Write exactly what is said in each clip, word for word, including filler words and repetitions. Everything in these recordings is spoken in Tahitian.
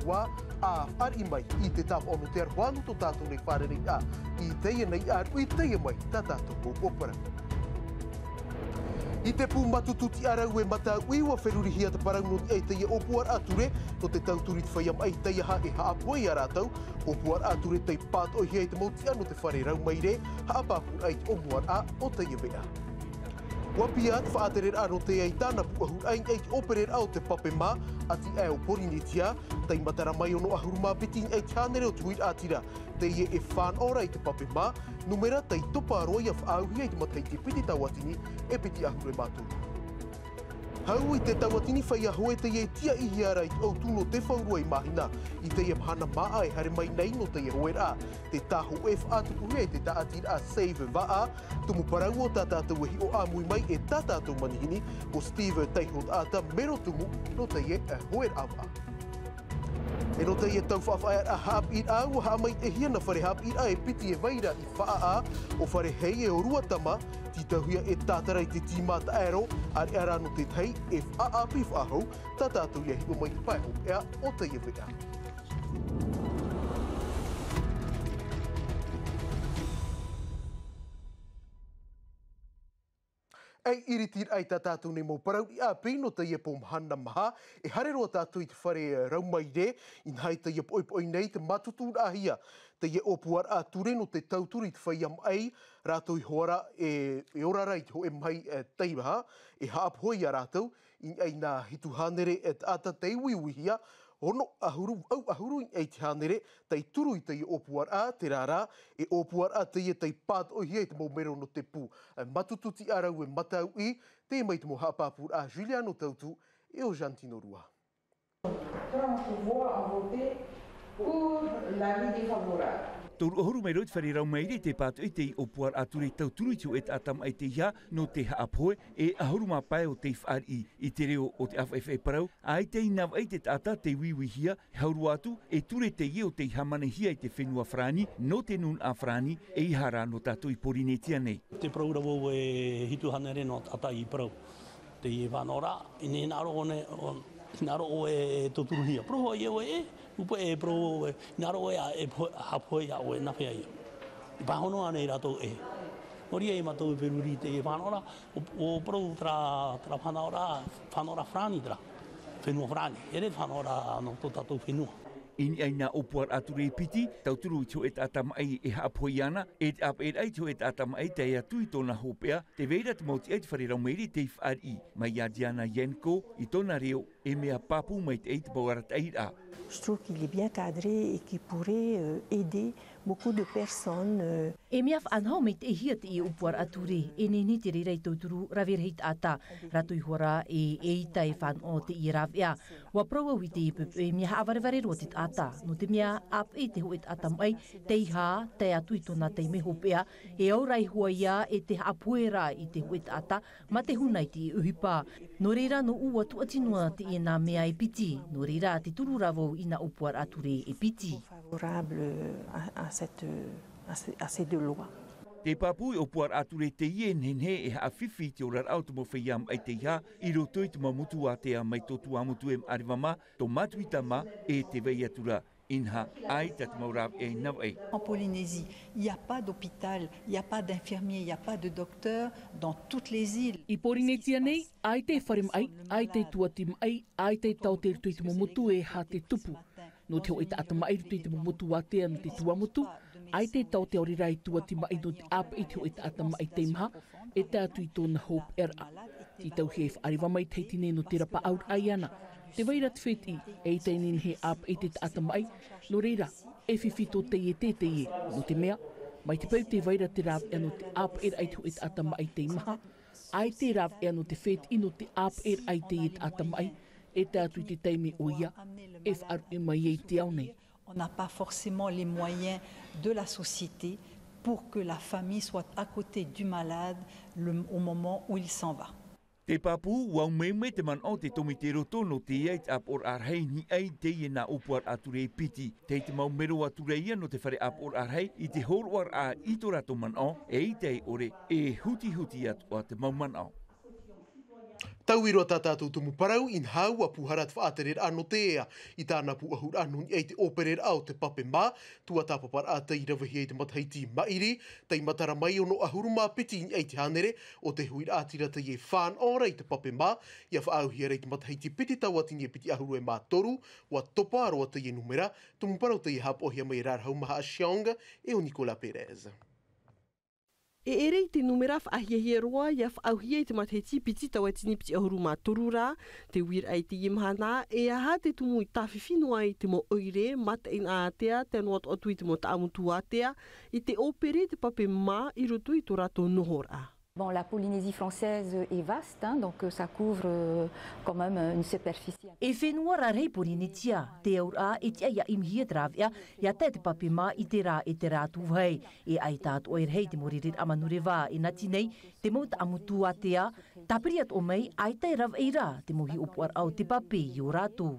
Rua, a fāriʻi mai i te tāpaʻo nō te aroha nō tō tātou nei fārereiraʻa i teie nei ʻāruʻi, teie mai tā tātou mau parau. I te pū Matutu Tiʻarau e Mataʻuʻi, ʻua ferurihia te parau nō niʻa i teie ʻōpuaraʻa ture nō te tauturu i te feiā maʻi teiaha e haʻapohe ia rātou. ʻŌpuaraʻa ture tei pātoʻihia i te mau tiʻa nō te fare raumaire, haʻapāpūraʻa i te ʻōmuaraʻa o teie veʻa. ʻUa piʻi te faʻatereraʻa nō te ʻai tāna pūʻohuraʻa i te ʻōpereraʻa o te pape mā, ʻati aʻe o Porinetia, tei matara mai ono ʻahuru mā piti i te hānere o te huiraʻatira, teie e fānaʻo ra i te pape mā, nūmera tei topa roa ia faʻaauhia i te matahiti piti tauatini e piti ʻahuru mā toru. Hau i te tauatini feiā hoe teie e tiaʻihia ra i te ʻautu nō te faurua i Māhina, i teie mahana māʻa e haere mai nei nō teie hoeraʻa, te tāhōʻē faʻatupuhia e te tāʻatiraʻa Save Vaʻa, tumu parau o tā tātou e hiʻo ʻāmui mai e tā tātou manihini, ʻo Steve Taiho Taʻata mero tumu nō teie e hoeraʻa vaʻa. E nō teie tau faʻafaʻaearaʻa haʻapiʻiraʻa, ʻua haʻamaitaʻihia nā fare haʻapiʻiraʻa e piti e vai ra i Faʻaʻā, ʻo Farehei e ʻo Ruatama, tītauhia e tātara i te tīmā taʻero, ʻāreʻa rā nō te tahi e faʻaʻāpī faʻahou, tā tātou ia hiʻo mai te pae hopeʻa o teie veʻa. E iritiraʻa i tā tātou nei mau parau i ʻāpī nō teie pō mahana maha, e haere roa tātou i te fare raumaire, inaha i teie poʻipoʻi nei te mātuturaʻahia teie ʻōpuaraʻa ture nō te tauturu i te feiā maʻi, rātou iho ā ra e, e ora ra i te hōʻē mahi, e, teiaha, e haʻapohe ia rātou, i niʻa i nā hitu hānere e taʻata tei uiuihia, ono ʻahuru, vaʻu ʻahuru i niʻa i te hānere, tei turu i teie ʻōpuaraʻa, terā rā, e ʻōpuaraʻa teie tei pātoʻihia i te mau mero nō te pū, e Matutu Tiʻarau e Mataʻuʻi, teie mai te mau haʻapāpūraʻa a Juliano Tautu e ʻo Jantino Rua. Prends pouvoir à voter pour l'avis défavorable. Toru ʻahuru mero i te fare raumaire tei pātoʻi i teie ʻōpuaraʻa ture tauturu i te hōʻē taʻata maʻi teiaha nō te haʻapohe, e ʻahuru mā pae ʻo tei fāriʻi. I te reo o te ʻāfaʻifaʻi parau, ʻaita i navaʻi te taʻata tei uiuihia, e hau roa atu, e ture teie ʻo tei hāmanihia i te fenua Farāni, nō te nūnaʻa Farāni, ʻeiaha rā nō tātou i Porinetia nei. Te parau ra vau e hitu hānere nō taʻata i parau. Teie fānaʻoraʻa, i nei hinaʻaro ʻoe, hinaʻaro ʻoe e tauturuhia. Parau hoʻi ʻoe e, ʻua pohe e parau ʻoe, hinaʻaro ʻoe ā, e pohe, haʻapohe ia ʻoe, nā hea ia. E pāhono ānei rātou ē? Nō reira ia mātou e feruri i teie fānaʻoraʻa, ʻo, ʻo parau terā, terā fānaʻoraʻa, fānaʻoraʻa Farāni terā. Fenua Farāni, ʻeʻere fānaʻoraʻa nō tō tātou fenua. I niʻa i nā ʻōpuaraʻa ture e piti, tauturu i te hōʻē taʻata maʻi e haʻapohe iāna, e te ʻāpeʻeraʻa i te hōʻē taʻata maʻi tae atu i tōna hopeʻa, tē vai ra te mau tiʻa i te fare raumaire tei fāriʻi, mai iā Diana Yenko, i tōna reo, e mea pāpū maitaʻi te mau arataʻiraʻa. Je trouve qu'il est bien cadré et qu'il pourrait, euh, aider beaucoup de personnes, euh. E mea faʻanaho maitaʻihia teie ʻōpuaraʻa ture, e nehenehe te reira e tauturu rave rahi taʻata, rātou iho ā rā e, eʻita e fānaʻo teie rāveʻa. ʻUa parau au i teie poʻipoʻi, e mea haʻavarevare roa te taʻata, nō te mea ʻāpeʻe te hōʻē taʻata maʻi, teiaha, tae atu i tōna taime hopeʻa, e au rā iho ā ia e te haʻapohe ra i te hōʻē taʻata, mā te huna i te ʻohipa. Nō reira, nō ʻū atu ʻati noa teie nā mea e piti, nō reira, tē turu ra vau i nā ʻōpuaraʻa ture e piti. Favorable à, à cette, à ces, à ces deux lois. Te pāpū i ʻōpuaraʻa ture teie e nehenehe e haʻafifi i te oraraʻa o te mau feiā maʻi teiaha, i roto i te mau motu ātea mai tō Tuamotu e Maʻareva mā, tō Matuita mā, e tē vai atu ra. Inaha, ʻaita te mau rāveʻa i navaʻi. En Polynésie, il n'y a pas d'hôpital, il n'y a pas d'infirmier, il n'y a pas de docteur dans toutes les îles. I Porinetia nei, ʻaita e fare maʻi, ʻaita e tuati maʻi, ʻaita e taote i roto i te mau motu e aha te tupu. Nō te hōʻē taʻata maʻi i roto i te mau motu ātea nō te Tuamotu, ʻaita e taote ʻaore rā e tuati maʻi nō te ʻāpeʻe i te hōʻē taʻata maʻi teiaha, e tae atu i tōna hopeʻaraʻa. Tītauhia e faʻareva mai te Tahiti nei nō te rapaʻauraʻa iāna. Tē vai ra te fētiʻi, eʻita e nehenehe e ʻāpeʻe te taʻata maʻi, nō reira, e fifi tō teie tēteie, nō te mea, mai te peu tē vai ra te rāveʻa nō te ʻāpeʻeraʻa i te hōʻē taʻata maʻi teiaha, ʻaita e rāveʻa nō te fētiʻi nō te ʻāpeʻeraʻa i teie taʻata maʻi, e tae atu i te taime ʻoia, e faʻaruʻe mai ai i te ao nei. On n'a pas forcément les moyens de la société pour que la famille soit à côté du malade le, au moment où il s'en va. Te pāpū, ʻua umeʻume te manaʻo o te tōmite roto nō teie ʻāpoʻoraʻa rahi i niʻa i teie nā ʻōpuaraʻa ture e piti. Tei te mau mero atu ra ia nō te fare ʻāpoʻoraʻa rahi i te hōroʻaraʻa i tō rātou manaʻo, eʻita e ʻore, e hutihuti atoʻa te mau manaʻo. Tauiroa tā tātou tumu parau, inaha ua pūhara te faʻatereraʻa nō te ea i tāna pūʻohuraʻa nō niʻa i te ʻōpereraʻa o te pape mā, tuatāpaparaʻa tei ravehia i te matahiti maʻiri, tei matara mai ono ʻahuru mā piti i niʻa i te hānere o te huiraʻatira tei fānaʻo ra i te pape mā, ʻia faʻaauhia ra i te matahiti piti tauatini e piti ʻahuru e mā toru, ua topa roa teie numera, tumu parau tei haʻapaʻohia mai e Rarahu Maha Xiong, e ʻo Nicolas Perez. E ʻere i te numera faʻahiahia roa ʻia faʻaauhia i te matahiti piti tauatini piti ʻahuru mā toru ra, te uiraʻa i teie mahana, e aha te tumu i tāfifi noa ai i te mau ʻoire, mataʻeinaʻa ātea, tae noa atu i te mau taʻamotu ātea, i te ʻōpere te pape mā i roto i tō rātou nohoraʻa. Bon, la Polynésie française est vaste, hein, donc, euh, ça couvre, euh, quand même, euh, une superficie. E fenua rarahi Porinetia, te auraʻa e tiʻa ʻia ʻimihia te rāveʻa, ʻia tae te pape mā i terā e terā atu vāhi. E ʻaita atoʻa e rahi te mau rereraʻa manureva e nati nei, te mau taʻamotu ātea, tāpiri atoʻa mai, ʻaita e ravaʻi ra te mau hiʻopoʻaraʻa o te pape i ō rātou.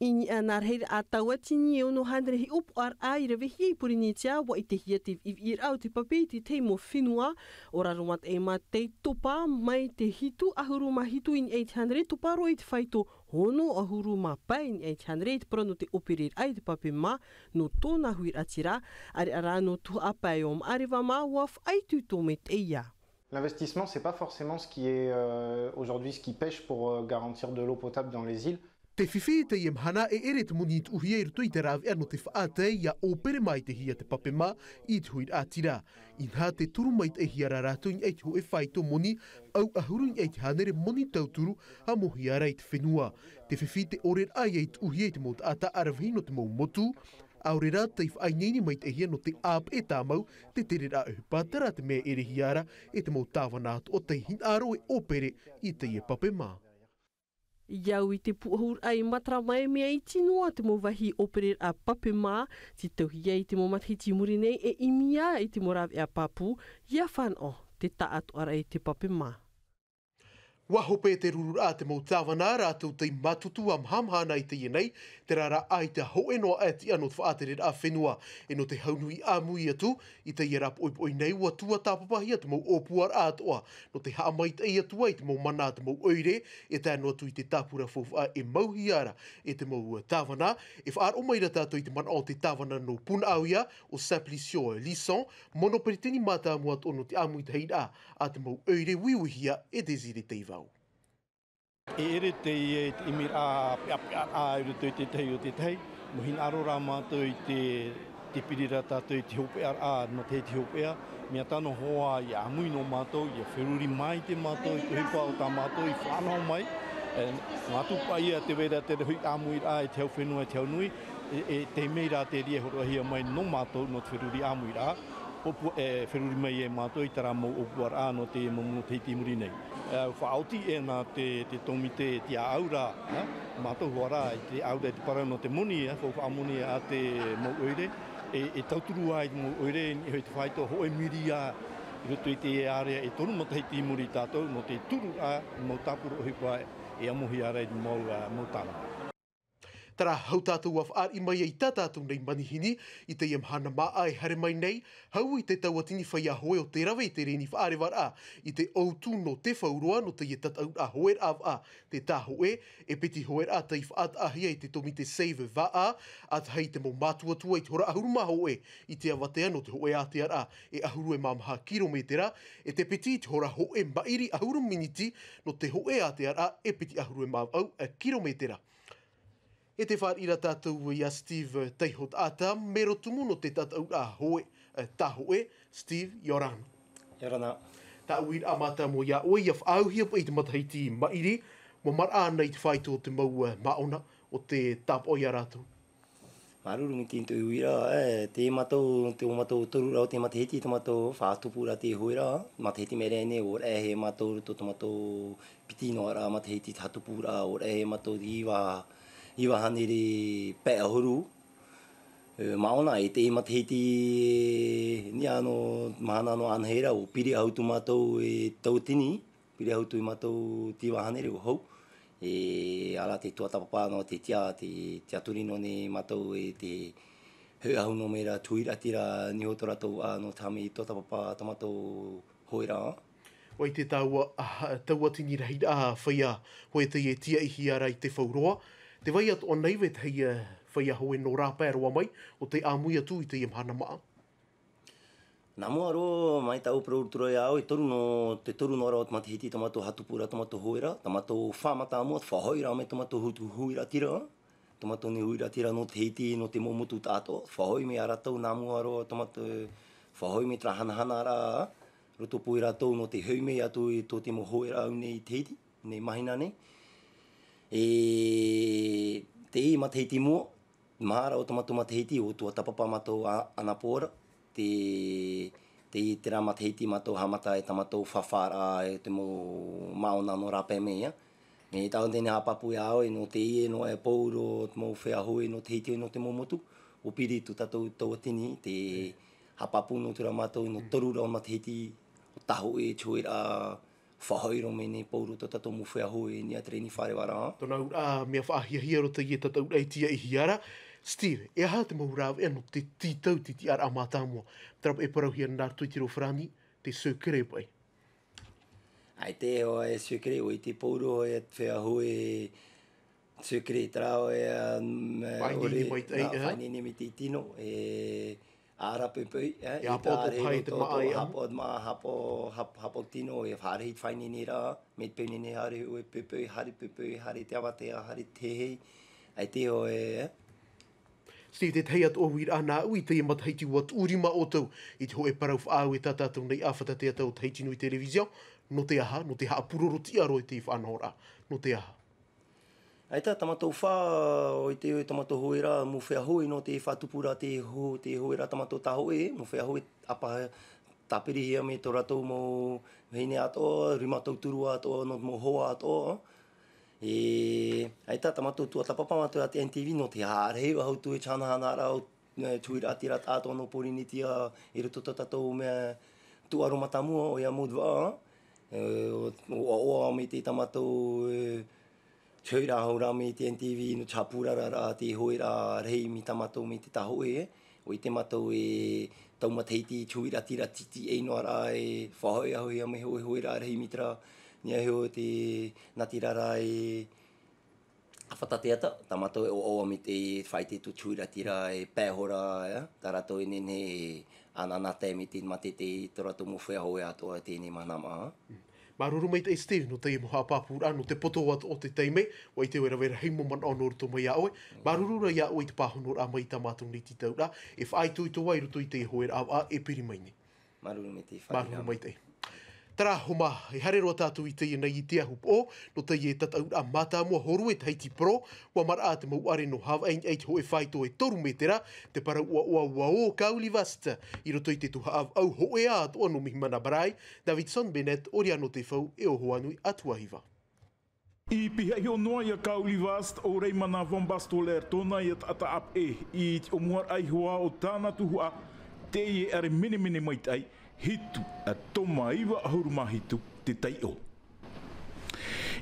I niʻa i nā rahiraʻa tauatini e ono hānere hiʻopoʻaraʻa i ravehia i Porinetia, ua ʻitehia te viʻiviʻiraʻa o te pape i te tahi mau fenua, ʻo Raromataʻi mā tei topa mai te hitu ʻahuru mā hitu i niʻa i te hānere, topa roa i te faito ono ʻahuru mā pae i niʻa i te hānere i te parau nō te ʻōpereraʻa i te pape mā, nō tōna huiraʻatira, ʻāreʻa rā nō Tuhaʻa Pae o Maʻareva mā, ua faʻaitoito maitaʻi ïa. L'investissement, c'est pas forcément ce qui est, euh, aujourd'hui ce qui pêche pour, euh, garantir de l'eau potable dans les îles. Te fifi i teie mahana e ʻere te moni i tuʻuhia i roto i te rāveʻa nō te faʻatae ʻia ʻōpere maitaʻihia te pape mā i te huiraʻatira. Inaha tē toru maitaʻihia ra rātou i niʻa i te hōʻē faito moni, ʻau ʻahuru i niʻa i te hānere moni tauturu, haʻamohia ra i te fenua. Te fifi te ʻōreraʻa ïa i tuʻuhia i te mau taʻata ʻaravihi nō te mau motu, ʻaore rā tei faʻaineine maitaʻihia nō te ʻāpeʻe tāmau, te tereraʻa ʻohipa, terā te mea e ʻerehia ra e te mau tāvana atoʻa tei hinaʻaro e ʻōpere i teie pape mā. ʻIa au i te pūʻohuraʻa i matara mai, mea iti noa te mau vāhi ʻōpereraʻa pape mā, tītauhia i te mau matahiti i muri nei e ʻimi ïa i te mau rāveʻa pāpū, ʻia fānaʻo te taʻatoʻaraʻa i te pape mā. Ua hope te rururaʻa a te mau tāvana, rātou tei mātutu ā mahamahana i teie nei, terā rā ʻaita hōʻē noa ʻati ʻano te faʻatereraʻa fenua, e nō te hau nui ʻāmui atu, i teie rā poʻipoʻi nei, ua tuatāpapahia te mau ʻōpuaraʻa atoʻa, nō te haʻamaitaʻi atu ai i te mau mana a te mau ʻoire, e tae noa atu i te tāpura faufaʻa e mauhia ra e te mau tāvana, e faʻaroʻo mai ra tātou i te manaʻo o te tāvana nō Punaʻauia, ʻo Simplicio Lisson, mono peretiteni mātāmua atoʻa nō te ʻāmuitahiraʻa a te mau ʻoire, uiuihia e Désiré Teivau. E ʻere teie te ʻimiraʻa peʻapeʻaraʻa i roto i te tahi o te tahi, mea hinaʻaro rā mātou i te, te piri ra tātou i te hopeʻaraʻa, matahiti hopeʻa, mea tano hoa ʻia ʻāmui noa mātou, ʻia feruri maitaʻi mātou i te ʻohipa o tā mātou i fānaʻo mai, e, mātou paʻi ā te vai ra te rohi ʻāmuiraʻa i te hau fenua, i te hau nui, e, e, te mea rā te reira e hōroʻahia mai nō mātou nō te feruri ʻāmuiraʻa. ʻŌpua, e, feruri mai e mātou i terā mau ʻōpuaraʻa nō te mau matahiti i muri nei. E, faʻaoti e nā te, te tōmite tiʻaʻau ra, e, mātou hoʻi rā, i te ʻaura i te parau nō te moni, e, faufaʻa moni a te mau ʻoire, e, e tauturu ai te mau ʻoire, i niʻa i te faito hōʻē miria i roto i te ārea e toru matahiti i muri tātou, nō te turu ā, mau tāpura ʻohipa e ʻāmuihia ra i te mau, e, mau tāvana. Terā hau tātou ua fāriʻi mai ai i tā tātou nei manihini, i teie mahana māʻa e haere mai nei, hau i te tauatini feiā hoe o te rave i te reni faʻarevaraʻa, i te ʻoutu nō Te Fauroa, nō teie tataʻuraʻa hoeraʻa vaʻa, te Tāhoʻē, e piti hoeraʻa tei faʻataʻahia e te tōmite Save Vaʻa, ʻa tahi te mau mātuatua i te hora ʻahuru mā hōʻē, i te avatea nō te hōʻē ātearaʻa e ʻahuru e mā maha kirometera, e te piti i te hora hōʻē maʻiri ʻahuru miniti nō te hōʻē ātearaʻa e piti ʻahuru e mā vaʻu kirometera. E tē fāriʻi ra tātou ia Steve Taiho Taʻata, mero tumu nō te tataʻuraʻa hoe, e, Tāhoʻē, Steve, ʻia ora na. ʻIa ora na. Tāʻu uiraʻa mātāmua ia ʻoe, ʻia faʻaauhia paʻi i te matahiti maʻiri, ʻua maraʻa ānei te faito o te mau, e, māʻona, ʻo te tāpaʻo ia rātou? Māuruuru maitaʻi i tō uiraʻa, e, tē mātou, tō mātou toruraʻa o te matahiti, tō mātou faʻatupu ra te hoe ra, matahiti maʻiri nei, ʻua raʻehia e mātou i roto tō mātou piti noa ra matahiti te haʻatupuraʻa, ʻua raʻehia e mātou i te iva, iva hānere pae ʻahuru. E, māʻona i te matahiti, e, niʻa nō, mahana nō anaʻe ra, ʻua piri atu mātou e tauatini, piri atu mātou te iva hānere ʻua hau. E, ʻaore rā te tuatāpapa nō te tiʻa, te, te tiʻaturi nō nei mātou e te hau, hau nō mai ra te huiraʻatira, niʻa i tō rātou, ā, nō te haʻamau tuatāpapa tā mātou hoeraʻa. ʻOia te taua, taua tini rahiraʻa feiā hoe teie e tiaʻihia ra i te fauroa. Te vai atoʻa nei vetahi feiā hoe nō rāpae roa mai, ʻo tē ʻāmui atu i teie mahana maʻa. Nā mua roa mai tāʻu parau atu ra iā ʻoe, e toru nō, te toru noa ra o te matahiti tā mātou haʻatupu ra tā mātou hoe ra, tā mātou fā mātāmua, te faʻahoʻi ra mai tā mātou huiraʻatira, tā mātou nei huiraʻatira nō te hiti, nō te mau motu tāʻatoʻa, faʻahoʻi mai iā rātou nā mua roa tā mātou, faʻahoʻi mai terā hanahana ra, roto pū iā rātou nō te hoʻi mai atu i tō te mau hoe ra au nei i te hiti, nei mahina nei. E, teie matahiti mua, mahara o tā mātou matahiti, ʻua tuatāpapa mātou a-, anapō ra, te, te, terā matahiti mātou haʻamata e tā mātou fāfāraʻa e te mau māʻona nō rāpae mai, ā. E tāʻu nei haʻapāpū iā ʻoe, nō teie noa e pōuri te mau feiā hoe nō te hiti, nō te mau motu, ʻua piri tō tātou tauatini, te haʻapāpū noa atu ra mātou nō toru ra o matahiti, ʻo tāhoʻi te hoeraʻa, faʻahoʻi roa mai nei pauroa tō tātou mau feiā hoe i niʻa i te reni fārerei ra. Tōna auraʻa mea faʻahiahia roto i te tataʻuraʻa e tiaʻihia ra. Steve, e aha te mau rāveʻa nō te tītau i te tiʻaraʻa mātāmua? Terā e parauhia nā roto i te reo farāni, te secret paʻi. ʻAita e hoa e secret, ʻua ʻite pauroa e te feiā hoe secret terā ʻoe, ā, m-, faʻaineine ʻore, mai te, nā, ā, faʻaineine mai te tino, e, ʻāreʻa poʻipoʻi, e, e ʻite haʻapaʻo ʻāreʻa tō hai te roto, maʻa e amu. Haʻapaʻo te maʻa, haʻapaʻo, haʻap-, haʻapaʻo tino, e fārehi te faʻaineine ra, mai te peu nei haere, ʻoe poʻipoʻi, haere poʻipoʻi, haere te avatea, haere te hehei, ʻaita e hoa e, e. Steve, tētahi atoʻa uiraʻa nāʻu i teie matahiti ʻua tuʻu rima ʻoutou i te hōʻē parau faʻaau e tā tātou nei ʻāfata teata o Tahiti Nui Television, nō te aha, nō te haʻapurorotiʻa roa i te faʻanahoraʻa, nō te aha? ʻAita, tā mātou fā, ʻua ʻite ʻoe, tā mātou hoe ra, mau feiā hoe nō te faʻatupu ra te ho-, te hoe ra tā mātou tāhoʻi, mau feiā hoe ʻāpā tāpirihia mai tō rātou mau vahine atoʻa, rima tauturu atoʻa, nō te mau hoa atoʻa. E, ʻaita, tā mātou tuatāpapa mātou a te N T V nō te haʻarehe ʻahu atu e te hanahana ra o, e, te huiraʻatira tāʻatoʻa nō Pōrīnetia i roto i tō tātou mea tūʻaro mātāmua, ʻoia mau vaʻa, e, ʻo, ʻoaʻoa mai te tā mātou, e, te hoeraʻa hou ra mai te N T V nō te haʻapurararaʻa te hoeraʻa rahi mai tā mātou mai te tāhoʻi, e. ʻUa ʻite mātou e tau matahiti te huiraʻatira tītiʻai noa ra e faʻahoʻi ʻahuhia mai hōʻē hoeraʻa rahi mai terā, niʻa iho te nātiraraʻa e ʻāfata teata, tā mātou e ʻoaʻoa mai te faʻaʻite atu te huiraʻatira e pae hora, ā, tā rātou e nehenehe e ʻanaʻanatae mai te mātete i tō rātou mau feiā hoe atoʻa i teie nei mahana maʻa. Māuruuru maitaʻi Steve, nō teie mau haʻapāpūraʻa, nō te poto atoʻa o te taime, ʻua ʻite ʻoe e rave rahi mau manaʻo nō roto mai iā ʻoe. Māuruuru rā iā ʻoe i te pāhonoraʻa mai i tā mātou nei tītauraʻa, e faʻaitoito ā i roto i te hoeraʻa vaʻa e piri mai nei. Māuruuru maitaʻi. Māuruuru maitaʻi. Terā, homa, e haere roa tātou i teie nei i te ahupoʻo, nō teie tataʻuraʻa mātāmua hōrue Tahiti Pro, ʻua maraʻa te mau ʻare nō Havaʻi i niʻa i te hōʻē faito e toru mētera, te parau ʻoaʻoa ʻua ō Kauli Vast, i roto i te tuhaʻa vaʻu hōʻē atoʻa nō Mihimana Braai, Davidson Bennett, ʻo Riano Tefau e ʻo Hoanui Atuahiva. I pihaʻi iho noa ia Kauli Vast ʻo Reimana Van Bastoler tōna ia taʻata ʻāpeʻe i te ʻōmuaraʻa iho ā o tāna tuhaʻa, teie ʻare menemene maitaʻi, hitu, toma iva ʻahuru mā hitu te taiʻo.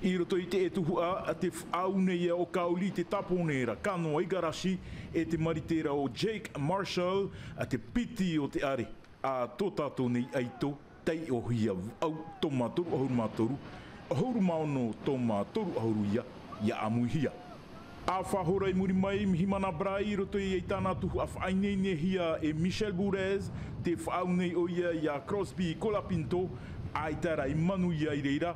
I roto i te tuhaʻa, te faʻaau nei ā ʻo Kauli i te Tāpōnē ra Kano Igarashi, e te Marite ra ʻo Jake Marshall, te piti o te ʻare a tō tātou nei ʻaito, taiʻohia vaʻu toma toru ʻahuru mā toru, ʻahuru mā ono toma toru ʻahuru ia, ia ʻāmuihia. ʻA faʻahora i muri mai Mihimana Braai i roto i tāna tuhaʻa faʻaineinehia e Michel Bourez, te faʻaau nei ʻoia ia Crosby Colapinto, ʻaita rā i manuia i reira.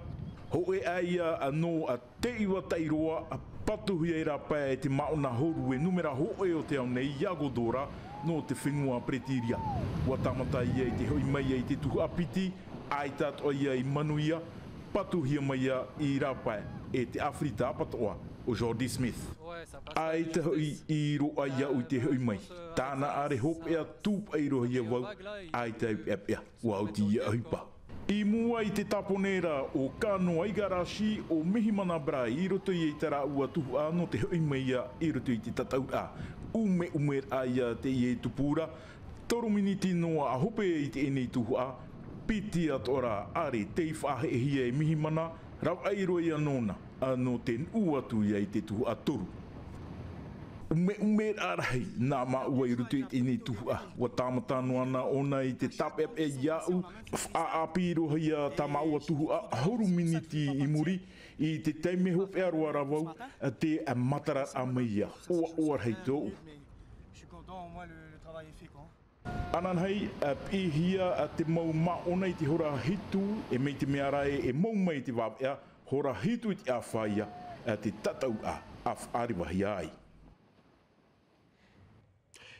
Hōʻē ā ia nō te iva taʻiroa, patuhia i rāpae e te māʻona hōrue nūmera hōʻē o te ao nei, Yagodora, nō te fenua Peretiria. ʻUa tāmata ia i te hoʻi mai i te tuhaʻa piti, ʻaita atoʻa ia i manuia, patuhia mai ia i rāpae e te ʻāfirita ʻapatoʻa ʻo Jordy Smith. ʻAita hoʻi i roaʻa iāʻu i te hoʻi mai. Tāna ʻare hopeʻa tūpaʻi roa ia vau, ʻaita i peʻapeʻa, ʻua oti ia ʻohipa. I mua i te Tāpōnē ra ʻo Kano Igarashi ʻo Mihimana Braai i roto i terā ʻua tuhaʻa nō te hoʻi mai ia i roto i te tataʻuraʻa. ʻUmeʻumeraʻa ia teie i tupu ra, toru miniti noa ʻa hope i teie nei tuhaʻa, piti atoʻa rā ʻare tei faʻaheʻehia e Mihimana, ravaʻi roa ia nōna, ā, nō te nuʻu atu ia i te tuhaʻa toru. ʻumeʻumeraʻa rahi nā māua i roto i teie tuhaʻa. Ua tāmata noa na ʻōna i te tāpeʻapeʻa iāʻu. Faʻaʻāpī roa ia tā māua tuhaʻa ʻahuru miniti i muri. I te taime hopeʻa roa ra vau, te matararaʻa mai ia. ʻOaʻoa rahi tōʻu. Ananahi, piʻihia te mau māʻona i te hora hitu, e mai te mea ra ē e mau mai te vāveʻa, hora hitu i te ʻāfaʻi ia, te tataʻuraʻa a faʻarevahia ai.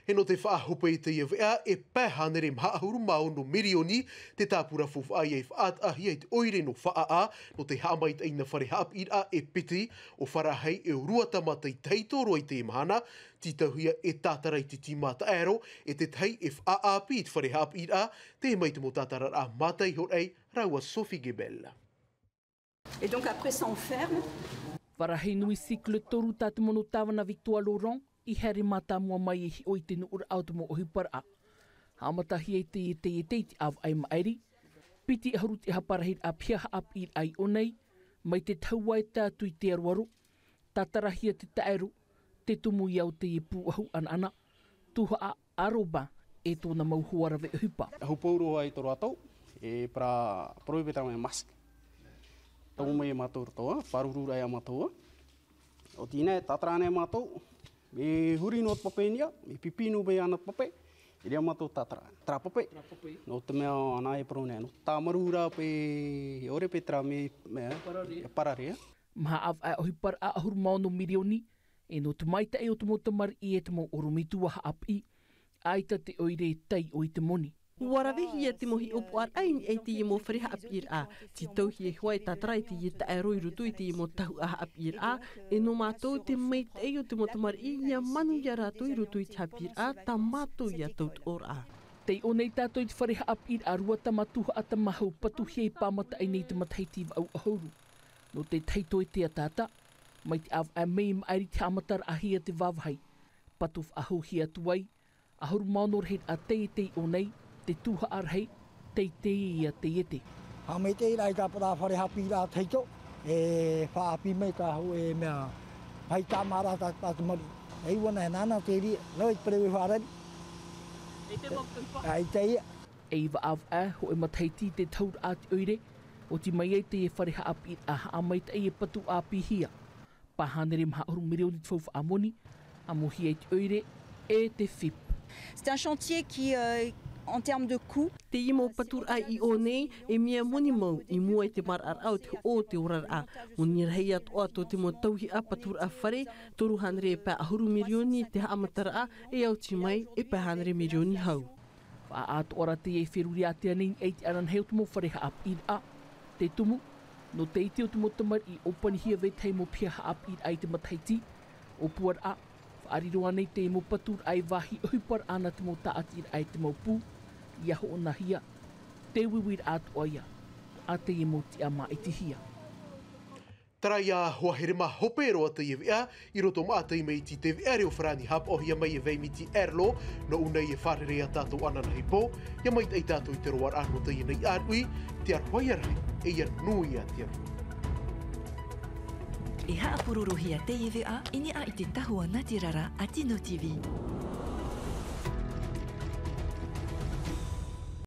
E nō te faʻahope i teie veʻa, e pae hānere maha ʻahuru mā ono mirioni te tāpura faufaʻa ia i faʻataʻahia i te ʻoire nō Faʻaʻā, nō te haʻamaitaʻi i nā fare haʻapiʻiraʻa e piti, ʻo Farahai e ʻo Ruatama tei tahito roa i teie mahana, tītauhia e Tātara i te tīmā taʻero, e te tahi e faʻaʻāpī i te fare haʻapiʻiraʻa, tei mai te mau tātararaʻa mātaihoraʻa rāua Sophie Gebel. Et donc après ça on ferme. Farahai nui cycle toru tā te mono tāvana Victoire Laurent, i haere mātāmua mai e hiʻo i te nuʻuraʻa o te mau ʻohiparaʻa. Haʻamatahia i te, i te, i te, i te ʻāvaʻe maʻiri, piti ʻahuru te aha parahiraʻa piha haʻapiʻiraʻa i ʻō nei, mai te tahua e tae atu i te aroaro, tātarahia te taʻero, te tumu ia o teie pūʻohu ʻanaʻana, tuhaʻa ʻaroba e tōna mau hoa rave ʻohipa. Hupou roa i tō rātou, e parau, parau i te mea masque. Tau mai e mātou roto, pāruru rā ia mātou. ʻO tīna e tātara nei mātou, me huri nō te pape nia, me pipi nō mai ana te pape, e rā mātou tātara, tātara pape. Tātara pape. Nō te mea ana e parau nei, nō tāmaru rā pē, ʻore pē terā mea, mea, parare. Parare. Maha ʻāvaʻe ʻohiparaʻa ʻahuru mā ono mirioni, e nō te maitaʻi o te mau tamariʻi e te mau ʻorometua haʻapiʻi, ʻaita te ʻoire e taiʻo i te moni. Ua ravehia te mau hiʻopoʻaraʻa i niʻa i teie mau fare haʻapiʻiraʻa. Tītauhia hoʻi e tātara i teie taʻero i roto i teie mau tahuʻa haʻapiʻiraʻa, e nō mātou te maitaʻi o te mau tamariʻi ia manuia rātou i roto i te haʻapiʻiraʻa, tā mātou ia tautooraʻa. Tei ʻō nei tātou i te fare haʻapiʻiraʻa Ruatama tuhaʻa Tamahau patuhia i Pāmataʻi nei te matahiti vaʻu ʻahuru. Nō te tahito e te ataata, mai te ʻāvaʻe mē maʻiri te haʻamataraʻahia te vāvahi. Patu faʻahouhia atu ai, ʻahuru mā ono rahiraʻa taiete i ʻō nei, te tuhaʻa rahi, teitei ia taiete. Haʻamaitaʻiraʻa i tā parau fare haʻapiʻiraʻa tahito, e faʻaʻāpī mai ka hōʻē mea, pai tāmā rā tā, tā te mari. E ua nā, e nāna te reira, nō i te perewe huarani. E te mau ʻohipa. ʻAita ia. E iva ʻāvaʻe, hōʻē matahiti i te tahuraʻa a te ʻoire, oti mai ai teie fare haʻapiʻiraʻa haʻamaitaʻi e patu ʻāpīhia. Pae hānere maha ʻahuru mirioni te faufaʻa moni, ʻamuhia i te ʻoire, e te FIP. C'est un chantier qui, euh, en termes de coût. Teie mau paturaʻa i ʻō nei, e mea moni mau, i mua i te maraʻaraʻa o te hoʻo o te oraraʻa. Moni rahi atoʻa tō te mau tauihaʻa paturaʻa fare, toru hānere pae ʻahuru mirioni te haʻamataraʻa, e oti mai, e pae hānere mirioni hau. Faʻaʻā atoʻa ra teie feruri ātea nei i te ananahi o te mau fare haʻapiʻiraʻa. Te tumu, nō te iti o te mau tamariʻi ʻōpanihia vetahi mau piha haʻapiʻiraʻa i te matahiti. ʻŌpuaraʻa, faʻariro ānei te mau paturaʻa e vāhi ʻohiparaʻa nā te mau tāʻatiraʻa e te mau pū, ʻia hoʻonahia, te uiuiraʻa atoʻa ia, a teie mau tiʻa māʻitihia. Terā ia hoa here mā hope roa teie veʻa, i roto maʻa teie mai i te veʻa reo farāni hapaʻohia mai e Vaimiti Erlo, nō ʻō nei e fārerei ā tātou ananahi pō, ʻia maitaʻi tātou i te roaraʻa nō teie nei ʻāruʻi, te aroha ia rahi, e ʻia nui ā te aroha. E haʻapurorohia teie veʻa, i niʻa i te tahua nātirara a Tino TV.